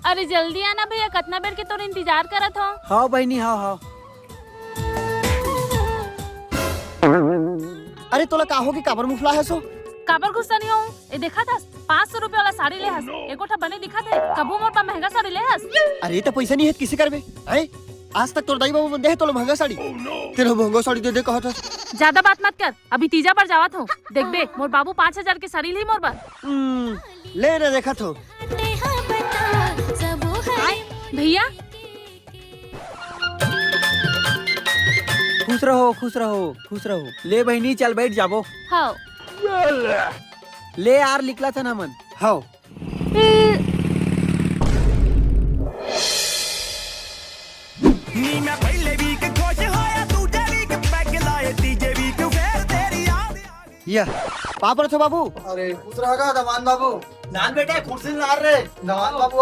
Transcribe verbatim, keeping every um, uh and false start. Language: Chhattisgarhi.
अरे जल्दी आना भैया, कतना बेर के तोर इंतजार करत हो। हाव बहिनी, हाव, हाव। अरे तोला का होगे, काबर मुफला हस ओ? काबर गुस्सा नहीं हो? ए देखत हस, पाँच सौ रुपया वाला साड़ी ले हस, एको ठा बने दिखत हे। कभू मोर पा महंगा साड़ी ले हस? अरे त पैसा नहीं हे त किसे करबे? हैं? आज तक तोर दाई बाबू मन दे हे तोला महंगा साड़ी? तेला महंगा साड़ी दे दे कहत हस। ज्यादा बात मत कर, अभी तीजा बर जावत हो। देखबे, मोर बाबू पाँच हजार के साड़ी ली मोर बर। हम्म, ले ना देखत हो। भैया। खुश रहो, खुश रहो, खुश रहो। ले बहिनी, चल बैठ जाबो। हाँ। ले यार, निकलत हन हमन। हाँ। या, पाँव परत हो बाबू। अरे खुश रहा गा दमान बाबू। नान बेटा, कुर्सी नार रे। दमान बाबू।